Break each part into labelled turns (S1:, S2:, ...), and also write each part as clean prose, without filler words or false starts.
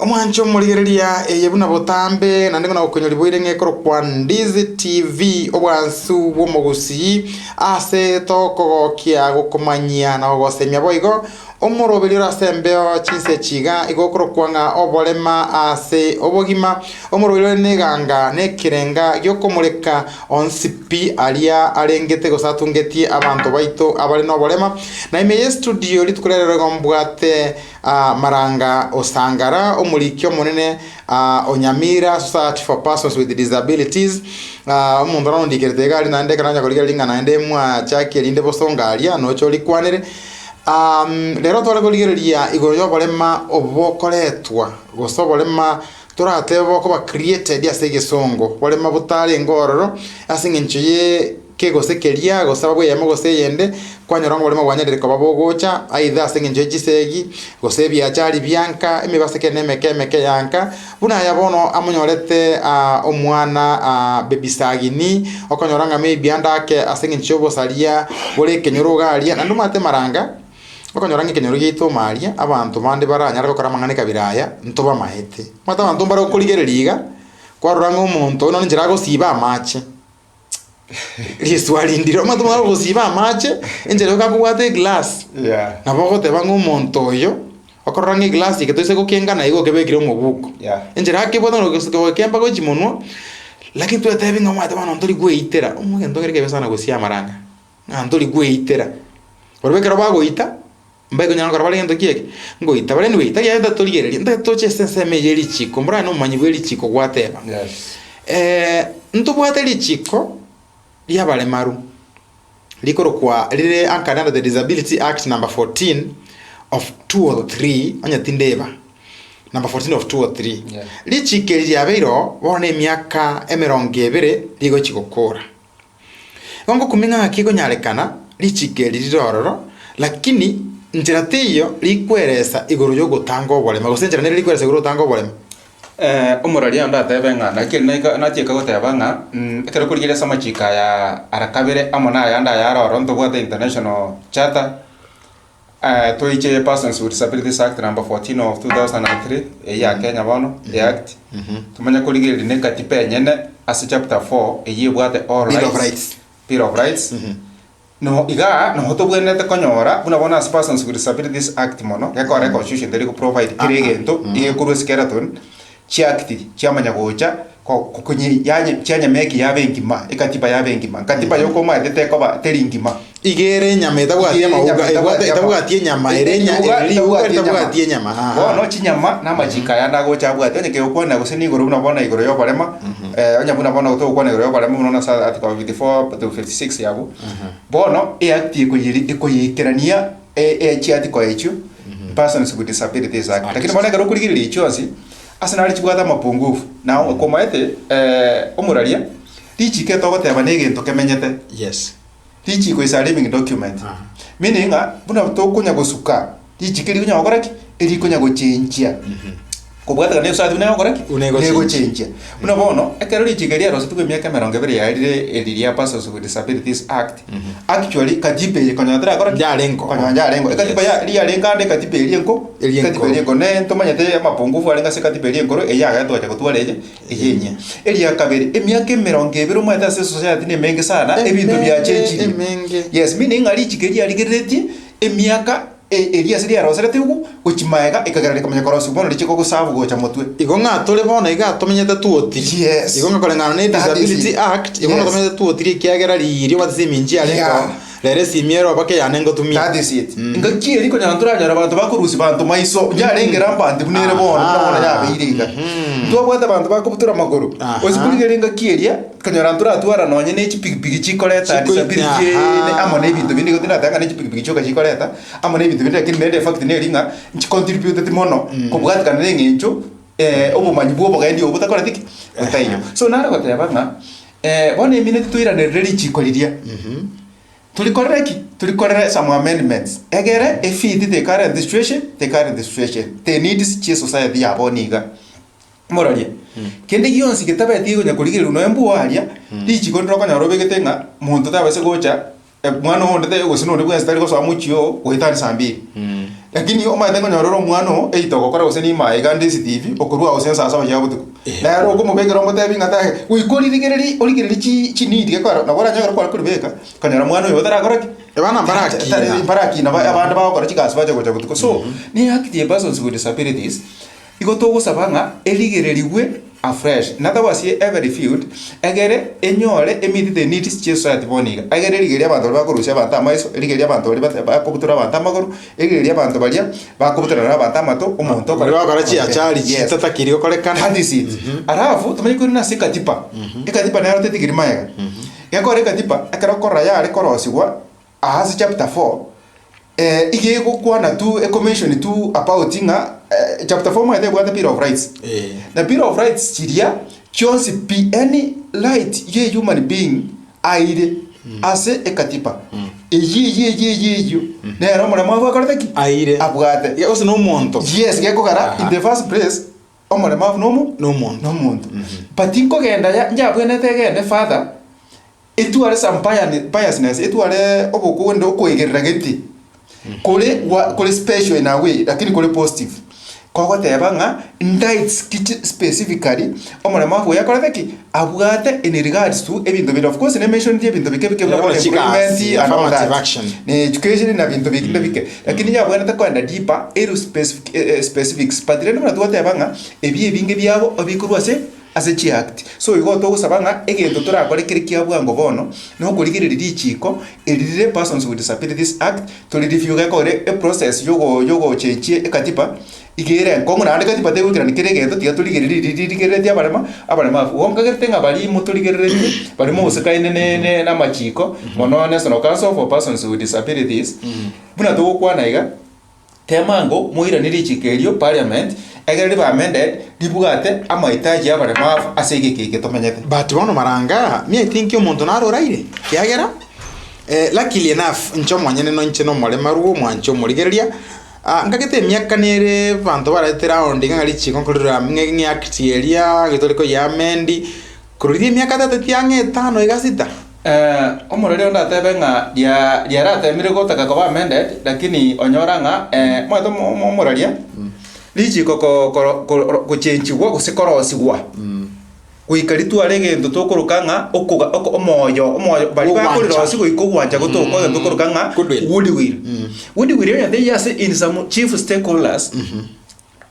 S1: Omwanche omorigereria eye buna botambe, naende buna gokonyoria boire ng'a ekorokwa Ndizi TV, obwansu bw'omogusii, ase tokogokia gokomanyia na gogosemia boigo, omoroberi ore ase embeo chinsa echi iga igo okorokwa ng'a oborema ase obogima, omoroberi ore neganga na ekerenga gi'okomoreka onsi pi aria arengete gose atungetie abanto baito abare noborema. Na ime y'estudio rituko ria rero igo mbwate Maranga Osangara, omoriki omonene o Nyamira Society for Persons with Disabilities, omonto naro ondikerete iga aria naende ekero nanya korigereria ng'a naende mwachakia rinde bosongo aria noche orikwanere. Rero tware korigereria igoro y'oborema obokoretwa gose oborema toratebe bokoba created ase egesongo, borema botarenge ororo ase eng'encho ye. Kegose keria, gose abwo eyemo gose eyende, kwanyora ng'a oborimo bwanyarire koba bogocha, aidha ase engencho ye chisegi, gose ebiachari bia nka, emebaseke na emeke emeke ya nka, buna aya bono amonyorete omwana baby sagini, okonyora ng'a maybe ande ake ase engencho y'obosaria bore ekenyoro iga aria, naende omanyete maranga, okonyora ng'a ekenyoro giaito ime aria, abanto bande baranyare gokora amang'ana ekabira aya, ntobamaete. Omanyete abanto mbare okorigereria iga, kwarora ng'a omonto oyio nonye enchera agosiba amache. Riswali ndire omanyete omwana ogosiba amache, enchera yoka akobwata eglass,
S2: Yeah.
S1: nabo ogoteba ng'a omonto oyo, okorora ng'a eglass eke toise gokenga na igo okebekire omobuko.
S2: Yeah.
S1: Enchera akebwata na gokemba gochia monwa, lakini twetebi ng'a omanyete bono ntori gweitera, omo egento kere kebe sana gosia amaranga, ng'a ntori gweitera. Barabwo ekero bagoita, Mbaikonyara gokora bare gento ki eke? Ngoita bare anyway, tari aye torigereria, ntagete toche ase ensemo eye ye richiko, mborare nomomanyi bwe richiko gwateba.
S2: Yes.
S1: Eh, ntobwate richiko ri'abaremaru, rikorokwa rire anchored under the Disability Act number 14 of 203, onye tindeba, number 14 of 203.
S2: Yeah.
S1: Richiko eri riabeire oo, bono na emiaka emerongo ebere rigochi gokora. Igo ngokumia ng'a ng'aki ekonyarekana richiko eri rire ororo, lakini nchera teiyo rikweresa igoro y'ogotanga oborema, gose enchera nere rikweresa igoro y'ogotanga oborema.
S2: Omoraria onde atebe ng'a naki eri naika nachieka goteba ng'a ekero okorigereria ase amachiko aya ara kabere amo na ayande aya are ororo ntobwate international charter, toiche Persons with Disabilities Act number 14 of 2003, eyio ya Kenya bono, eact, tomanye korigereria na ekatiba enyene ase chapter 4 eyio ebwate all
S1: Bill of
S2: rights,
S1: Rights.
S2: Bill of Rights, no igaa noho tobwenerete konyora buna bono ase Persons with Disabilities Act mono, gekora econstitution teri go provide kera egento, iga ekorwa eskeleton, chiact chiamanya gocha ko- konye yanye chianyameki yabe engima, ekatiba yabe engima. Katiba yoka omanyete tekoba teri ngima.
S1: Iga ere enyama etabwati
S2: Iga ere
S1: amauga,
S2: enyama
S1: ebwate
S2: etabwati ama-
S1: etabwati enyama, ere enya
S2: Riuga
S1: ere riuga
S2: ritabwati enyama.
S1: ritabwati enyama, aha.
S2: Bono chinyama na amachiko aya ande agocha abwate, onye kegokwana gose nigoro buna bono igoro ya oborema, onye buna bono togokwana igoro ya oborema buna ase article 54 to 56 abwo, bono eact ekoyeri ekoyeikerania e- e chiarticle echio, Persons with Disabilities Act. Lakini bono ekero okorigereria echio chionsi, Ase nare chibwate amapungufu, na okomaete omoraria, richiko etogoteba negento kemenyete.
S1: Yes.
S2: Richiko is a living document. Meaning ng'a buna tokonya gosuka, richiko erikonya gokora ki? Erikonya gochenchia. Kobwatekana na esociety buna egokora ki?
S1: Buna egochenchia.
S2: Negochenchia. Buna bono, ekero richiko eri riarosetigwe emiaka emerongo ebere yaerire eri ria Persons with Disabilities Act, Actually katiba eye konyora terakora ki?
S1: Yarengo.
S2: Konyora yarengo. Ekatiba
S1: Yes.
S2: ya riarenge ande ekatiba eria enko,
S1: Eria
S2: ekatiba eria
S1: enkoro.
S2: enko. Ne ntomanyete amapungufu arenge ase ekatiba eria enkoro, eyio yagera togacha gotwara eye, eye enyia. Eria kabere, emiaka emerongo ebere omanyete ase esociety na emenge sana, ebinto
S1: Emenge,
S2: biachenchirie.
S1: emenge.
S2: Yes, meaning ng'a richiko eria riarigereretie, emiaka e- eria ase riaroseretigwe gochia maega, ekagera rikamanya korosigwa bono riche kogosabu gocha motwe.
S1: Igo ng'a tore bono iga tomenyete twotiri.
S2: Yes.
S1: Igo ng'a koreng'ana ne
S2: That is
S1: Disability
S2: it.
S1: Act, igo ng'a
S2: Yes.
S1: tomenyete twotiri ekiagera riirio obwate esimi inche yarenge
S2: Yeah.
S1: oo, rero esimi ero mpaka eyane ngotumia.
S2: That is it. Engaki eria konyora ntoranyora abanto bakorusia banto maiso, yarenge rampant buna ere bono, buna bono
S1: Aha.
S2: yabeire iga. Ntwabwate abanto bakobutora amagoro,
S1: Aha.
S2: gose korigereria engaki eria, konyora ntoratwara nonye ne chipigipigi chikoreta
S1: Chikoi-
S2: disability
S1: Aha.
S2: amo na ebinto binde igo tindateba ng'a ne chipigipigi chioka chikoreta, Amo nebinto binde, lakini naende efact neri ng'a nchicontributeti mono kobwatikana na eng'encho obomanyi bwa obogendi obo botakoreti ki? Botaiyo. So nare goteba ng'a bono emineti toiranerere richiko riria, torikorere ki? Torikorere some amendments, egere efit the current situation, the current situation, the needs chia esociety ya bono iga. Morarie, kende gionsi getabeti gekonya korigererwa nonya mbua aria, richiko ndire okonyora obegete ng'a monto tabaisa gocha Mwana onde taiyo gose nonde bwensi tari gosoa mochie oo goetania saa mbiri. Lakini omanyete nkonyora ore omwana oo either ogokora gose nimaa iga ande CCTV okorwa gose nsaa saba chia botuko. Nere okomobekera omotebi ng'a tae goika oririgererie origererie chi chineed gekogera nabo oranyore ekero kware koribeka okonyora mwana oyo otarakora ki?
S1: Abana mbarakina.
S2: Mbarakina ba abande bagokora chigasi bacha gocha botuko. So, ne ehaki ya persons with disabilities, igo togosaba ng'a erigererigwe afresh. Natagwasie every field, egere enyore emeet the needs chia esociety bono iga. Egere erigererie abanto baria bakorusia abanto amaiso, erigererie abanto baria bate bakobutora abanto amagoro, erigererie abanto baria bakobutorana abanto amato, omonto
S1: Baria bagokora chiachari
S2: Yes.
S1: chitatakiri gokorekana.
S2: That is it. Alafu tomanye korende ase ekatiba, ekatiba nero tetigiri magega. Gekogera ekatiba, ekero okorora yare korosigwa ase chapter 4, eh, iga egokwana tu ekomention tu about ng'a eh, chapter 4 omanyete ebwate bill of rights.
S1: Eh.
S2: Na bill of rights chiria chionsi pi any right ye human being aire ase ekatiba eyio eyio eyio eyio eyio nere omoremwabu akorete ki?
S1: Aire.
S2: Abwate.
S1: Iga gose na omonto.
S2: Yes, gekogera in
S1: Aha.
S2: the first place omoremabu nomo
S1: Nomonto.
S2: nomonto. But nkogenda ya njabwenerete egende further Etware some biasness, etware obokonde okoegerera gete kore gwa kore special in a way lakini kore positive. Kogoteba ng'a rights ki chi specifically omoremabu oyo akorete ki? Abwate in regards to ebinto binde. Of course ne mentioneti ebinto bike bike buna
S1: Buna
S2: bono
S1: chigasi,
S2: employment and all
S1: affirmative
S2: that.
S1: action.
S2: Na education na binto binde bike. Lakini yabwenerete koenda deeper ere specific specifics. But rende buna twateba ng'a ebi ebinge biabo ebikorwa ase. Ase chiact. So igo togosaba ng'a egento torakore kere kia bwango bono, nokorigereria richiiko eri rire Persons with Disabilities Act, tori review gekore eprocess yogo yogochenchia ekatiba, iga ere enkong'u naende katiba tegoikerania kera egento tiga torigererie riria ririgereretie abarema abaremafu. Igo nkagerete ng'a baria motorigereretie, baria mogosekaine ne ne namachiko, mono National Council for Persons with Disabilities, buna togokwana iga. Temango moiranie richiko erio parliament, egere ribe amended, ribwate amahitaji y'abaremafu ase egeka eke tomenyete.
S1: But bono maranga, me I think omonto naro oraire, kiagera eh, luckily enough inche omonyene no inche nomoremaru omwanche omorigereria, ah, nkagete emiaka nere abanto bararete round ng'a richiko nkorira ng'e ng'e act eria, getore koyeamend, korwa riria emiaka tateti ang'e etano iga sita.
S2: Omorweri onde atebe ng'a ria riaratemire gotaka koba amended, lakini onyora ng'a omanyete omo- omo- omoraria, richiko ko- koro koro gochenchigwa gose korosigwa, goika ritware egento tokoroka ng'a okoga oko omoyo omoyo baria
S1: Ogwancha.
S2: bakorirosia goika ogwancha gotoka egento tokoroka ng'a
S1: Goodwill.
S2: goodwill. Goodwill onye teiyo ase in some chief stakeholders,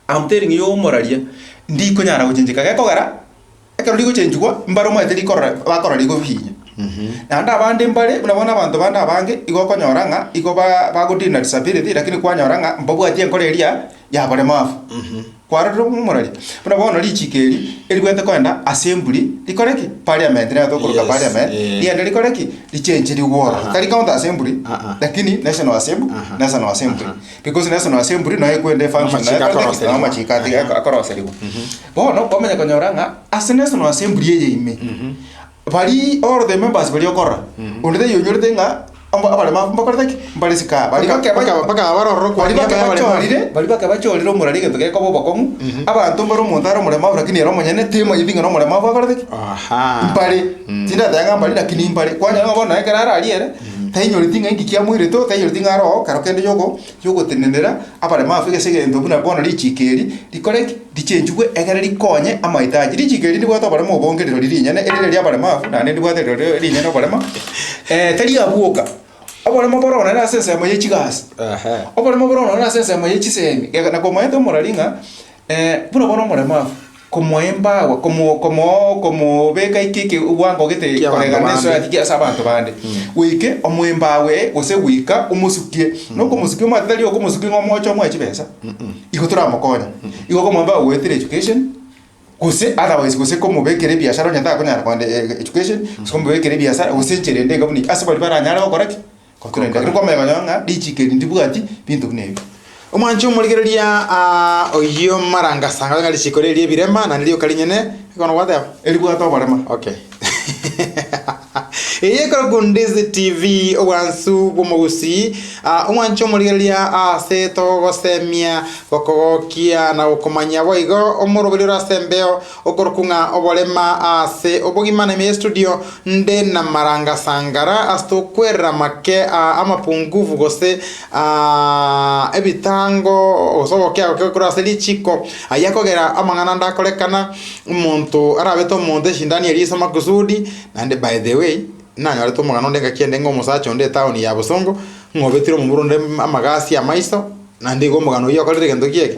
S2: I'm telling you omoraria, ndikonyara gochencheka gekogera. Ekero rigochenchigwa, mbare omanyete rikorora bakorora rigobinya. Naende abande mbare, buna bono abanto bande abange, igo okonyora ng'a igo ba bagodeal na disability lakini kwanyora ng'a mbabwati enkoro eria ya abaremafu. Kwarorire omoraria? Buna bono richiko eri, eribwenerete koenda assembly rikore ki? Parliament nero tokoroka
S1: Yes,
S2: parliament,
S1: eh.
S2: riende rikore ki? Richencherigwe ororo. Tari county assembly,
S1: Ah, ah.
S2: lakini national assembly,
S1: Aha.
S2: national assembly.
S1: Aha.
S2: Because national assembly noyo ekwenda efunction
S1: Namachiko
S2: naye ekorete ki?
S1: akoroserigwa.
S2: Namachiko ati- akoroserigwa. Bono kwamanya konyora ng'a ase national assembly eye ime, baria all the members baria okorora, onde taiyo onyorete ng'a amba abaremafu mbakorete ki? Mbare isiko aa. Baria bake
S1: Mpaka mpaka abarororo
S2: baria
S1: kwania
S2: bake
S1: abaremafu.
S2: bachorire, baria bake bachorire omorari egento gekoba obokong'u, abanto mbare omonto are omoremafu lakini ere omonyene temanyeti ng'a nomoremafu akorete ki?
S1: Aha.
S2: Mbare, tindateba ng'a mbare lakini mbare. Kwanyora ng'a bono ekero araria ere, tainyoreti ng'a inki kiamoirete oo, tainyoreti ng'a aro oo, kero kende yoko yogotenenera abaremafu ase egento buna bono richiiko eri rikore ki? Richenchigwe egere rikonye amahitaji. Richiiko eri ndibwate oboremo obonge rirori rinyene, erire ri'abaremafu, naende ndibwate rirori rinyene oboremo, tari abwoka. Oboremo bore onene ase ensemo ye chigasi, oboremo bore onene ase ensemo ye chisemi, geka na komoete omorari ng'a buna bono omoremafu, komoempower, komo komoo komobeka eke eke obwango gete
S1: Kia abanto
S2: koregana
S1: bande.
S2: eswati ki ase abanto bande. Goike omoempower gose goika omosukie, na okomosukia omanyete tari okomosukia ng'a omoche omoe chibesa, igo toramokonya. Igo okomoempower goetera education, gose otherwise gose komobekera ebiashara onye takonyara kogenda education, gose komobekera ebiasara gose enchera ende enga buna eye, ase baria baranyare gokora ki? Gokorenda. Ekero kwamanya konyora ng'a richiko eri ndibwati binto buna ebi.
S1: Omwanchi omorigereria aa oyio maranga sanga ng'a richiko riri ebirema naende rioka rinyene, bono gwateba?
S2: Eribwate oborema.
S1: Okay. Eye ekorokwa Ndizi TV, obwansu bw'omogusii, Ah, omwanche omorigereria ase togosemia, gokogokia na gokomanyia boigo omoroberi ore ase embeo okorokwa ng'a oborema ase obogima na ime y'estudio nde na maranga sangara ase tokwerera make ah, amapungufu gose ah, ebitango gose ogokia goke korwa ase richiko ayio akogera amang'ana ande akorekana omonto arabete omonto eshindani eria ase makusudi naende by the way Nanyorete omogano onde engaki ende ng'a omosacha onde etaoni ya bosongo, ng'a obetire omomura onde amagasi amaiso, naende igo omogano oyio okorire egento ki eke?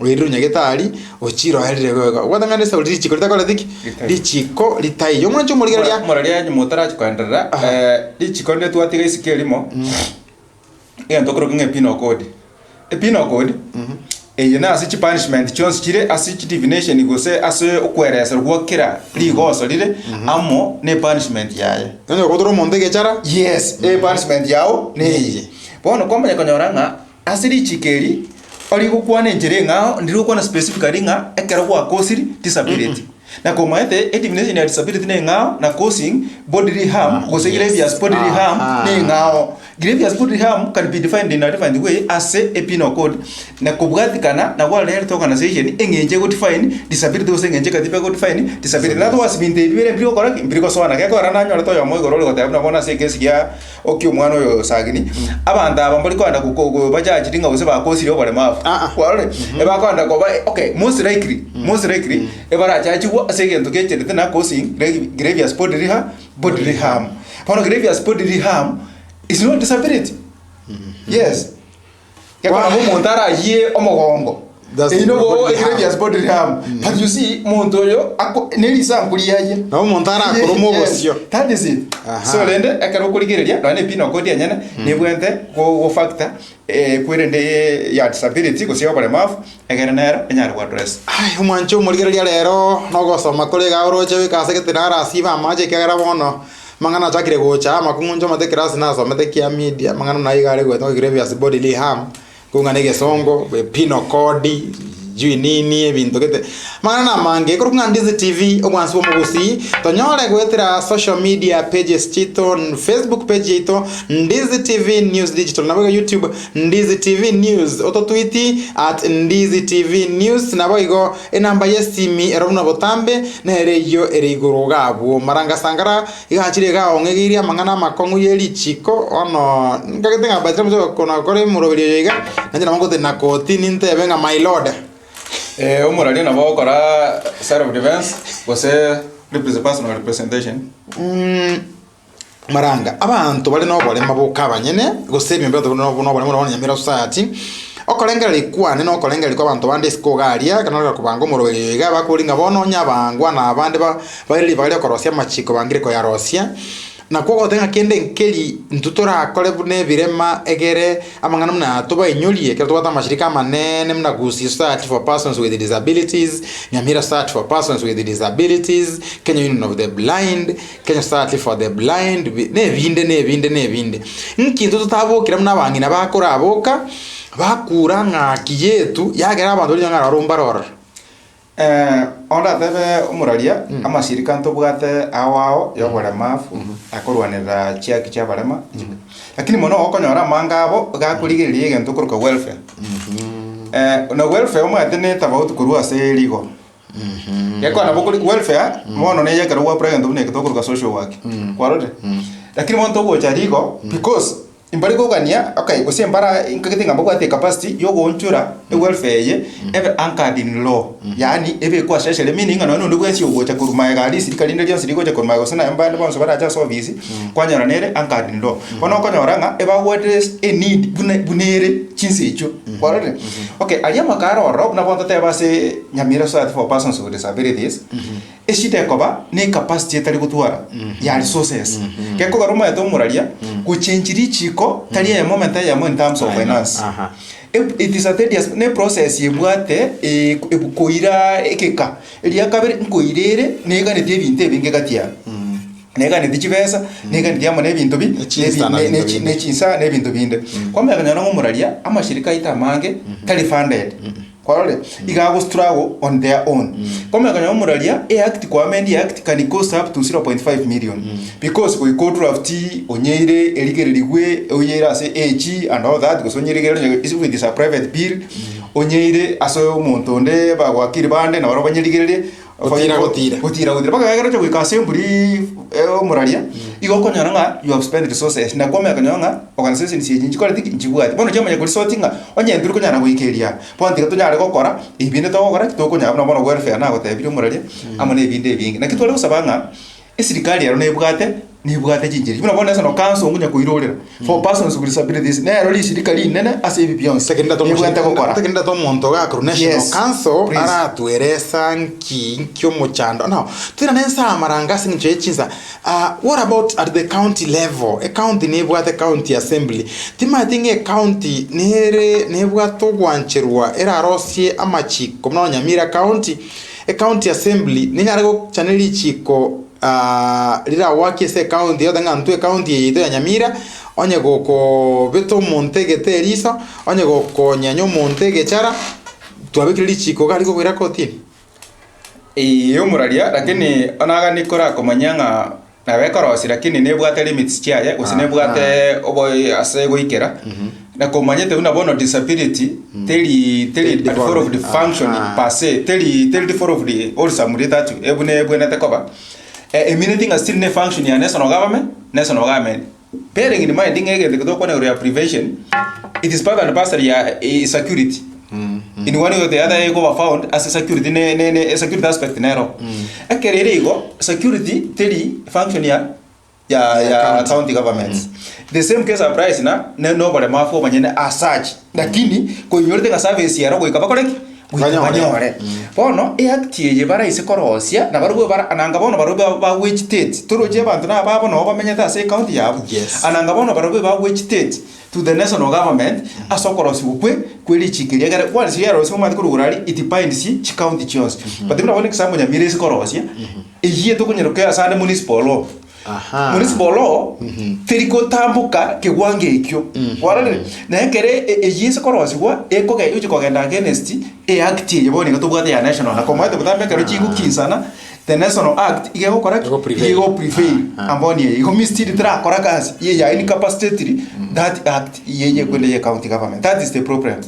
S1: Oirire onyagetari, ochire oerire igo igo. Obwate ng'a nese richiko ritakoreti ki?
S2: Ritaiyo.
S1: Richiko ritaiyo. Omwanche omorigereria.
S2: Moraria nyuma otarachi koenderera,
S1: Aha.
S2: richiko rinde twatiga isiko erimo, egento okorokwa ng'a epinal code. Epinal code, eye nase chipunishment chionsi chire ase chidivination gose ase okwereserwa gwa kera rigoso rire amo ne epunishment yaye.
S1: Onye ogotora omonto egechara.
S2: Yes, epunishment yao neye. Bono kwamanya konyora ng'a ase richiko eri, origokwana enchera eng'ao, ndiri gokwana specifically ng'a ekero gwakosiri disability. Na komaete edefinition ya disability neng'ao na causing bodily harm gose grievous bodily harm neng'ao. Grievous bodily harm can be defined in a different way ase e penal code na kobwatikana na World Health Organization eng'encho ego define disability gose eng'encho ekatiba ego define disability. In other words binto ebi bire mbiri gokora ki? Mbiri gosoana. Gekogera nanyorete oyomo igoro ore goteba buna bono ase ekesi gia okia omwana oyo Sagini, abanto aba mbori kogenda kobajudge ng'a gose bakosire oboremabu. Kwarorire? Ebakogenda koba okay most likely, most likely ebarachachigwe ase egento gecherete na causing grievous bodily harm, bodily harm. Bono grievous bodily harm is not disability. Yes. Gekogera nabo omonto arayie omogongo,
S1: That's
S2: eyio nobo
S1: bodily harm.
S2: grievous bodily harm. But you see, omonto oyo ako ne risanku riaye.
S1: Nabo omonto arakorome
S2: Yes,
S1: obosio.
S2: that is it.
S1: Aha.
S2: So rende ekero okorigereria nonya na epinal cord enyene nebwente go go factor kwerende ya disability gose ya oboremabu egere nero enyare go address.
S1: Ai, omwanche omorigereria rero nogosoma kore iga oroche goika ase gete narasibe amache ekiagera bono amang'ana achakire gocha amakong'u inche omanyete ekerasi nasomete kia media amang'ana naye iga are goeta grievous bodily harm Kong'ana egesongo, penal code, sijui nini ebinto gete, amang'ana namange. Ekorokwa ng'a Ndizi TV, obwansi bwa omogusii, tonyore goetera social media pages chiaito, Facebook page yaito Ndizi TV News Digital, naboigo YouTube Ndizi TV News, ototwiti at Ndizi TV News, naboigo enamba y'esimi ero buna botambe nere eyio ere igoro iga abwo. Marangasangara Iga achire iga aong'egeirie amang'ana amakong'u ye richiko, bono nkagete ng'a Bathsheba moche gokona gokora emoroberio oyo iga, nainche nabo ngotenena koti nintebe ng'a my lord.
S2: Eh, omoraria nabo ogokora self defense gose represent personal representation.
S1: Mm, maranga abanto bare noborema boka abanyene gose ebiombe abanto bare noborema bono Nyamira society, okorengereria kwane na okorengereria kwa abanto bande isiko iga aria, ekero narenge kobanga omoroberio oyo iga bakoria ng'a bono onye abangwana abande ba. Baire ribaga ri'okorosia amachiko bangire koyarosia, nakwo ogoteba ng'a kende nkeri intwe torakore buna ebirema egere amang'ana buna aya tobainyorie ekero tobwate amashirika amanene buna Gusii Society for Persons with Disabilities, Nyamira Society for Persons with Disabilities, Kenya Union of the Blind, Kenya Society for the Blind, bi- na ebinde na ebinde na ebinde. Nki intwe totabokera buna abang'ina bakoraboka, bakura ng'aki yetu yagera abanto riria ng'a aroro mbare ororo.
S2: Ondatebe omoraria, amashirika ntobwate ao ao y'oboremafu akorwanerera chiaki chi'abarema, lakini mono okonyora amange abo iga akorigereria egento okorokwa welfare. Na welfare omanyete ne tofauti korwa ase rigo. Gekogera nabo okori welfare, bono neye ekero gwa apply egento buna eke tokoroka social work, kwarorire? Lakini bono togocha rigo because. Imbare kogania, okay, gose mbara nkagete ng'a mbabwate ecapacity yogoonchora ewelfare eye ebe anchored in law, yaani ebekwe ase esheria meaning ng'a nonye onde bwensi ogocha korwa magega aria risirika rinde rionsi rigocha korwa magega gose naye mbande bonsi barache ase ofisi, kwanyora nere anchored in law. Bono okonyora ng'a ebagoaddress eneed buna buna ere chinsa echio, kwarorire? Okay, aria amaka aro ororo buna bono totebe ase Nyamira Society for Persons with Disabilities, Eshida ekoba ne capacity etari gotwara ya resources. Gekogera omanyete omoraria gochange richiko tari eyemo omanyete eyemo in terms of finance.
S1: Aha.
S2: Ep- It is a tedious ne process ebwate eh, koira egeka. Eria kabere nkoira ere neganetie ebinto ebinge gati yabo. Neganetie chibesa, neganetie amo na ebinto bi
S1: Echinsa na
S2: ne-
S1: ebinto
S2: ne-
S1: binde.
S2: ne chinsa na ebinto binde. Kwamanya konyora ng'a omoraria amashirika aito amange tari funded. Kwarorire? Iga ago struggle on their own. Komanya konya omoraria, e act koamend e act can cost up to 0.5 million. Because goika odraft onyeire erigererigwe oyeire ase AG and all that gose onyerigereri onye if it is a private bill onyeire ase omonto onde bagwakiri bande nabarabwo banyerigererie
S1: Gotira gotira.
S2: Gotira gotira mpaka ekero ocha goika ase emburi omoraria igo okonyora ng'a you have spent resources na kwamanya konyora ng'a organizations echi nchikoreti ki nchibwati. Bono chiamanya koresort ng'a onye nturi konyara goika eria aa bono tiga tonyare gokora ebi binde togokora ki tokonyara buna bono welfare nagotebirie omoraria amo na ebinde ebinge. Naki tware gosaba ng'a eserikari ero nebwate nebwate chinchera buna bono national council ngonya koirorera for persons with disabilities nero rishirika rinene ase ebi bionsi nebwate gokora.
S1: Tekindete omonto ogakorwa national
S2: Yes,
S1: council
S2: please.
S1: aratweresa nki nki omochando now twirane nsa amaranga ase eng'encho ye chinsa ah what about at the county level ecounty nebwate county assembly timanyeti ng'a ecounty nere nebwate ogwancherwa erarosie amachiko buna Nyamira county Ecounty assembly nenyare gochana richiko riragwake ase ecounty yote ng'a intwe ecounty eye yaito ya Nyamira, onye gokobeta omonto egete eriso, onye gokonyenya omonto egechara, twabekire richiko iga rigokoira kotini.
S2: Eeh omoraria lakini onagani korakomanya ng'a Nabo ekorosia lakini nebwate limits chiaye gose nebwate obo ase egoikera na komanyete buna bono disability teri teri
S1: Teri
S2: a devolved
S1: devolved.
S2: function
S1: Aha.
S2: per se teri teri devolved wholesome that buna ebwenerete koba emineti ng'a still ne function ya national government national government bearing in mind ng'a egento eke togokwana igoro ya prevention it is part and parcel ya security in one way or the other egoba found ase security ne ne ne security aspect nero. Ekero ere igo, security teri function ya ya
S1: Ya
S2: ya
S1: county.
S2: county governments. The same case applies na ne noboremafu obonyene as such lakini koinyorete ng'a service ero goika bakore ki? Goika
S1: Banyore.
S2: banyore. Bono eact eye baraise korosia nabarobwo bara nanga bono barobwo bagwechiteti toroche abanto nababo nabo bamenyete ase ecounty yabo.
S1: Yes.
S2: Ananga bono barobwo bagwechiteti to the national government ase okorosigwa kwe kwe richiko eria ekere once riarosiwa omanyete korwa igoro aria it binds chicounty chionsi. But buna bono example Nyamira ase korosia, eyio etokonyora kera ase ande municipal law.
S1: Aha.
S2: Municipal law teri gotamboka kewango ekio kwarorire? Na ekere eyio ase korosigwa ekoge egochi kogenda against eact eye bono iga tobwate ya national na komanyete botambe ekero chigokinsana The National Act iga egokora ki?
S1: Ego prevail.
S2: Iga ego prevail
S1: Ah, ah.
S2: ambao ni eye. Igo still terakora gasi eye ya incapacitated that act eye ekwenda ye county government. That is the problem.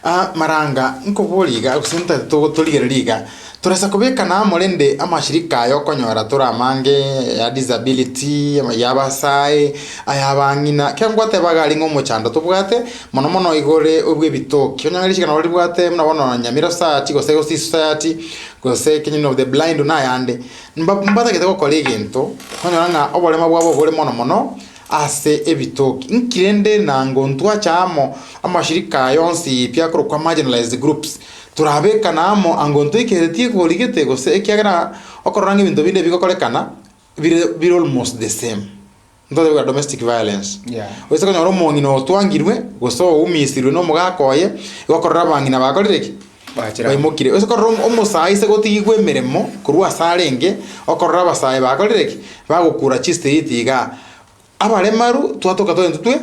S1: Ah, Maranga, nkoboria iga gose ntagete togo torigereria iga, torasa kobekana amo rende amashirika aya okonyora tore amange ya disability, ya abasae, aya abang'ina, ekero ngwateba iga aria ng'a omochando tobwate, mono mono igore obwa ebitoki, onye richiko nabo ribwate buna bono Nyamira Society gose Gusii Society, gose Kenyan of the Blind na ayande, mba mbatagete gokora egento, okonyora ng'a oborema bwabo bore mono mono ase ebitoki. Inki rende nango ntwacha amo amashirika aya onsi pi akorokwa marginalized groups, torabekane amo ango ntoikeretie egori gete gose ekiagera okorora ng'a ebinto binde bigokorekana bire bire almost the same. Ntote bwa domestic violence.
S2: Yeah.
S1: Oise konyora omong'ina otwangirwe gose oumisirwe na omogaka oye, igo okorora abang'ina bakorire ki?
S2: Bachire.
S1: Baimokire. Oise korora omosae ase gotigigwa emeremo korwa ase arenge, okorora abasae bakorire ki? Bagokura chistreet igaa. Abaremaru twatoka tore intwe twe,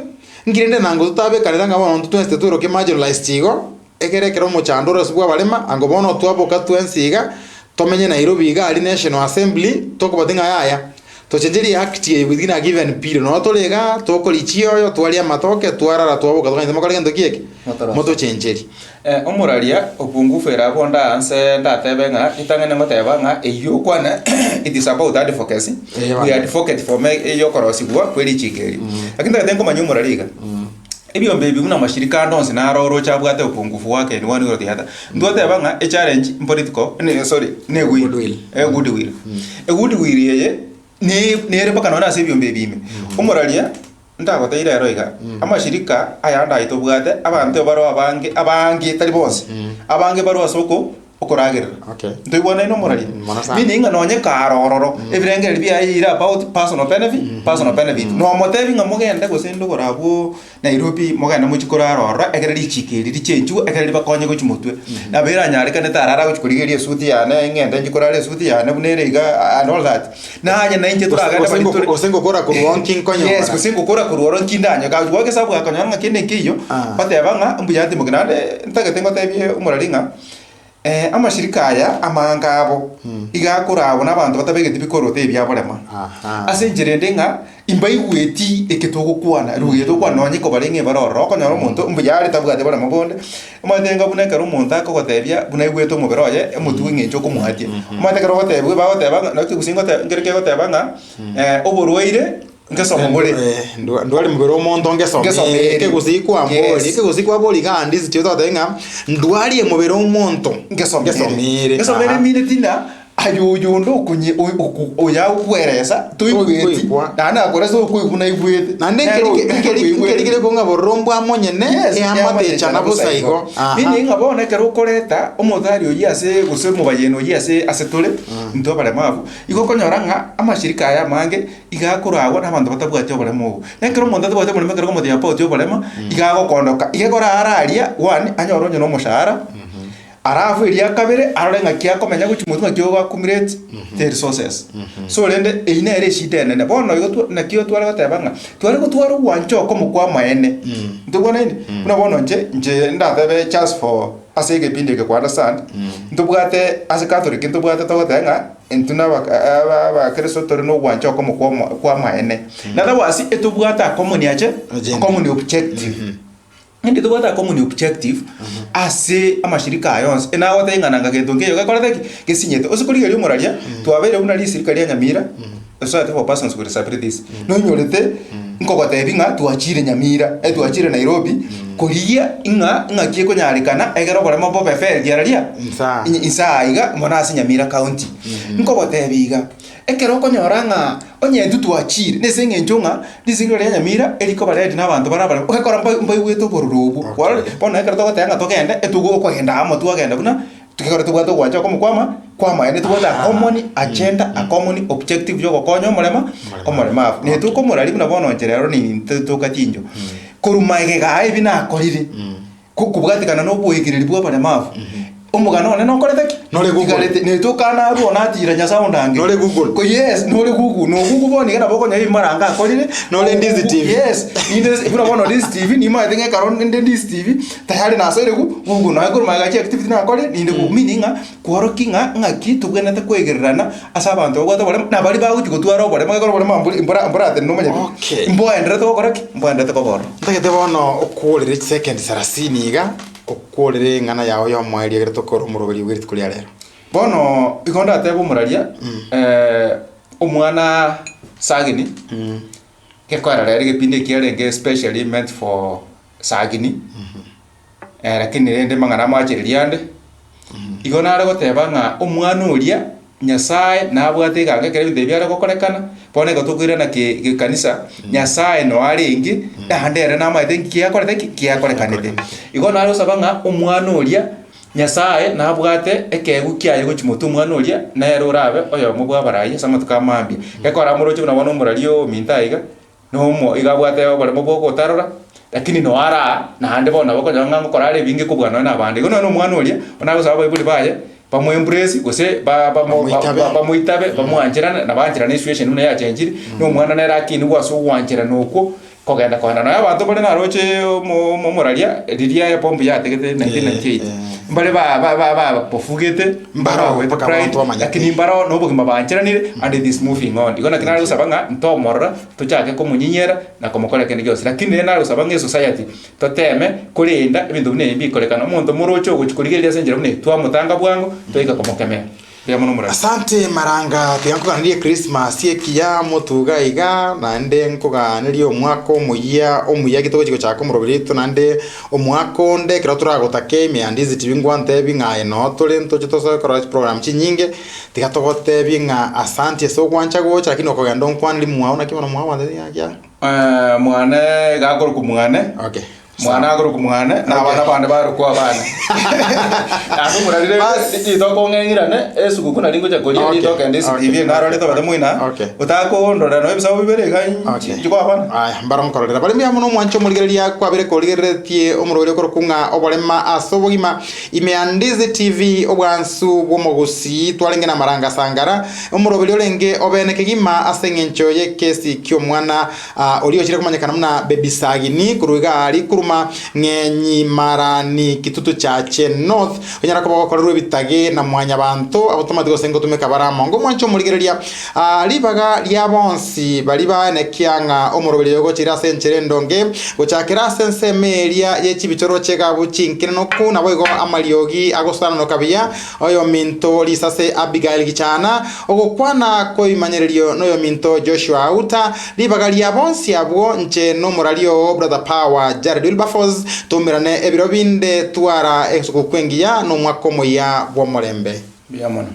S1: nki rende nango totabekanera ng'a bono intwe twensi titwerokia marginalized igo, ekere ekero omochando ore ase bw'abarema, ango bono twaboka twensi iga, tomenye Nairobi iga aria National Assembly, tokobatia ng'a yaya. Tochencherie act eye within a given period nonya tore igaa tokoria chioyo twaria amatoke twarara twaboka tokanyete mokore gento ki eke?
S2: Motorosie.
S1: Motochencherie.
S2: Omoraria opungufu ere abwo nda nse ndatebe ng'a ritang'ani ngoteba ng'a eyio okwane it is about advocacy,
S1: Eh,
S2: we advocate for me eyokorosigwa kwe richiko eri. Lakini ntagete nkomanya omoraria iga, ebiombe ebi buna amashirika ande onsi naro oroche abwate upungufu wake in one way or the other. Ntwateba ng'a echallenge mpolitical ne sorry ne will,
S1: Goodwill.
S2: eh goodwill. Egoodwill eye ne nere mpaka nonye ase ebiombe ebi ime. Omoraria ntagoteire ero iga, amashirika ayande aye tobwate, abanto baroo abange abange tari bonsi, abange baroo ase oko. Okoragerera.
S1: Okay.
S2: Ntoigwanaine omoraria?
S1: Mono sana.
S2: Meaning ng'a nonye kare ororo, ebirengererio biaye ire about personal benefit, personal benefit. Nomotebi ng'a mogende gose ndogoro abwo Nairobi mogende mochie korara ororo ekere richiko eri richenchiwe ekere ribakonye gochia motwe. Nabo eranyarekanete arara agochia korigereria esuti yane ng'ende nchie korara esuti yane buna ere iga and all that. Naye na inche toragende
S1: Gose
S2: baria tore
S1: gose ngokora korwa oo nki nkonyora.
S2: Yes, gose ngokora korwa oro nki ndanyore. Kagochia goaka esabu gakonyora ng'a kende nkeiyo,
S1: Ah.
S2: oteba ng'a mbuya atimoke. Naende ntagete ngotebie omorari ng'a amashirika aya amange abo, iga akoragwa na abanto batabegeti bikoroto ebi biaborema.
S1: Aha.
S2: Ase enchera ende ng'a imbaigweti eke togokwana, ruga eye togokwana nonye kobare ng'a ebare ororo, okonyora omonto mbuya are tabwati boremo bonde, omanyete enga buna ekero omonto akogotebia buna aigwete omobere oye, omotwe eng'encho okomoatia. Omanyete ekero ogotebiwa bagoteba ng'a naki gose ngote nkere kegoteba ng'a oborwaire ngesomo bore.
S1: Ndwari mobere omonto ngesome
S2: Ngesome ere.
S1: ekegusii kwambori
S2: Yes.
S1: ekegusii kwabori iga ndizi tio togoteba ng'a ndwarie mobere omonto
S2: Ngesome ere.
S1: ngesome ere.
S2: Ngesome ere
S1: Aha.
S2: emineti ng'a aye oyonde okonye oy- oku oyagokweresa toigweti,
S1: Toigwa.
S2: naende nakoresa okoigwa naigwete.
S1: Naende
S2: Nere
S1: nkeri
S2: oyo nere
S1: nkeri
S2: okoigwete.
S1: nkerigere kong'a bororo mbwa monyene
S2: Yes,
S1: eamate
S2: eamate
S1: echana
S2: echana
S1: bosa
S2: bosa
S1: igo.
S2: igo.
S1: Aha.
S2: Meaning ng'a bono ekero okoreta omotari oyio ase gose omobayeno oyio ase ase tore, intwe abaremabu, igo okonyora ng'a amashirika aya amange iga akoragwa na abanto batabwati oboremo obo. Na ekero omonto atabwati oboremo ekero okomotebia about oboremo, iga agokondoka, iga ekero araria, one, anyore onye na omoshahara, Alafu eria kabere arore ng'aki akomenya gochia motwe ng'aki ogo accumulate the resources. So rende eyio nere eshida enene. Bono igo twa naki tware goteba ng'a tware gotwara ogwancha okomo kwa amaene. Ntobwanaini? Buna bono inche, inche ndatebe just for ase egepindi eke kwa understand, ntobwate ase catholic ntobwate togoteba ng'a intwe na aba aba abakristo tore na ogwancha okomo kwa omo kwa amaene. In other words, etobwate a common ache
S1: Agenda.
S2: a common objective. Naende tobwate a common objective ase amashirika aya onsi, enagotebia ng'a nanga gento nkeiyo gekorete ki? Gesinyete. Ase korigereria omoraria, twabeire buna risirika ria Nyamira, Society for Persons with Disabilities, nonyorete nkogotebia ng'a twachire Nyamira, twachire Nairobi, korigia ng'a ng'aki ekonyarekana egere oboremo bobe fair riaria
S1: Insaa.
S2: insaa iga mono ase Nyamira county. Nkogotebia iga, Ekero okonyora ng'a onye intwe twachire, nese eng'encho ng'a risiko riria Nyamira erikoba ready na abanto bare abaremu, ogekora mba mbaigwete obororo obwo.
S1: Okay.
S2: Kwarorire? Bono ekero togoteba ng'a togende, etugo okogenda amo twagenda buna, ekero tobwate ogwancha okomo kwama kwamaene tobwate a common agenda, a common objective ya ogokonya omorema, omoremabu. Na intwe okomoraria buna bono inche rero nintwe toka chincho, korwa magega aya ebi nakorire. Kobwatekana noboegereri bw'abaremavu, omogano one nokorete ki?
S1: Nore Google.
S2: Tigarete, netokana arwo natira Nyasae ondangerie.
S1: Nore Google.
S2: Ko yes, nore Google, no Google bono iga nabo okonyora ebimaranga akorire.
S1: Nore Ndizi TV.
S2: Yes, ninde buna bono Ndizi TV nimaete ng'a ekero nde Ndizi TV, tayari nasoire gu Google, nonya korwa magega chiactivity nakorire, ninde Google. Meaning ng'a, kworokia ng'a ng'aki tobwenerete koegererana ase abanto babwate oboremo, na baria bagochia gotwara oboremo, ekero oboremo mbori mbora mboratenene omanyete,
S1: Okay.
S2: mboenderete gokora ki? Mboenderete koba ororo.
S1: Ntagete bono okworere chisekendi sarasini iga, okworere eng'ana yao y'omoerio ekero tokore omoroberio bwe rituko ria rero.
S2: Bono igo ndatebe omoraria, omwana Sagini, gekoera rero egepindi eki kiarenge specially meant for Sagini, lakini rende mang'ana amachereria ande, igo nare goteba ng'a omwana oria Nyasae nabwate egango ekero ebinto ebi biare gokorekana, bono ekero tokoirana ke gekanisa, Nyasae noo arenge, naende ere namaete nki kiakorete ki? Kiakorekanete. Igo nare gosaba ng'a omwana oria, Nyasae nabwate ekeegwa kiaye gochia motwe omwana oria, nere orabe oyomo bwa abarai ase amatuko a mambia. Gekogera amoroche buna bono omorari ominto aiga, Nomo iga abwate oboremo bw'ogotarora, lakini noyo araa, naende bono nabo okonyora ng'a ngokora are ebinge kobua nonya nabande. Igo nonya na omwana oria, bono agosaba abaibori baye, bamoembrace gose ba- bamo- ba-
S1: Bamoitabe.
S2: ba- bamoitabe, bamwancherane, na baancherane esituation buna yachenchire, na omwana nere akinigwe ase ogwancherana okwo, kogenda kogenda. Nonya abanto mbare naroche omo- omo- omoraria, riria ebomb yategete 1998, mbare ba- ba- ba- babofugete,
S1: Mbaroo,
S2: Baroo,
S1: mpaka
S2: pride,
S1: abanto bamanyete.
S2: lakini mbaroo nobogima bancheranire and it is moving on. Igo naki nare gosaba ng'a ntomorora tochake komonyinyera na komokora kende gionsi. Lakini rende nare gosaba ng'a esociety toteme korenda ebinto buna ebi mbikorekana. Omonto moroche ogochia korigereria ase enchera buna eye, twamotanga bwango twaika komokemera. Mbuya mono omorari.
S1: Asante Maranga, tiga nkoganerie Christmas ekiya motuga iga, naende nkoganerie omwaka omoyia omuya ki togochia gochaka omoroberi oito naende omwaka onde ekero toragotake ime ya Ndizi TV ngwantebi ng'a aye noo tore ntoche tosoe korora chiprogram chinyinge, tiga togotebie ng'a asanti ase ogwancha gocha lakini okogenda onkwaneri mwao naki bono mwao gwantebi ng'a ki aa?
S2: Mwane iga akorokwa mwane.
S1: Okay.
S2: Mwana akorokwa mwane, na abana bande barokwa abana. Naende omorarire
S1: Bas.
S2: ritoke ong'eng'irane, esuguku nari ngocha koria
S1: Okay,
S2: ritoke ende
S1: okay,
S2: esibi narore tobete moina,
S1: Okay.
S2: otakondorera nonya ebisabu bibere iga
S1: Okay.
S2: inche kwa abana.
S1: Aya, mbaro nkororera. Bare mbuya mono omwanche omorigereria kwabere korigereretie omorweri okorokwa ng'a oborema ase obogima ime ya Ndizi TV obwansu bw'omogusii twarenge na amaranga sangara omoroberi orenge obene kegima ase eng'encho y'ekesi ki'omwana Aa, oria ochire komanyekana buna Bebisagini, korwa iga aria koruma ng'enyi Marani Kitutu Chache North, onyara koba ogokorerwa ebitage na mwanyabanto abotomati gose ngotumeka bare amo. Ngomwanche omorigereria aa, ribaga ria bonsi baria baenekia ng'a omoroberi oyo ogochire ase enchera endonge, gochakera ase ensemo eria ye chibichoro chi'egabu chinkenenoku, naboigo amariogi agosananoka buya Oyominto risase Abigail Gichana, ogokwana kw'ebimanyererio noyominto Joshua Auta, ribaga ria bonsi abwo nche nomorari oo Brother Power Jared Wilberforce, toumerane ebiro binde twara esuguku engiya nomwaka omoyia bw'omorembe.
S2: Mbuya mono.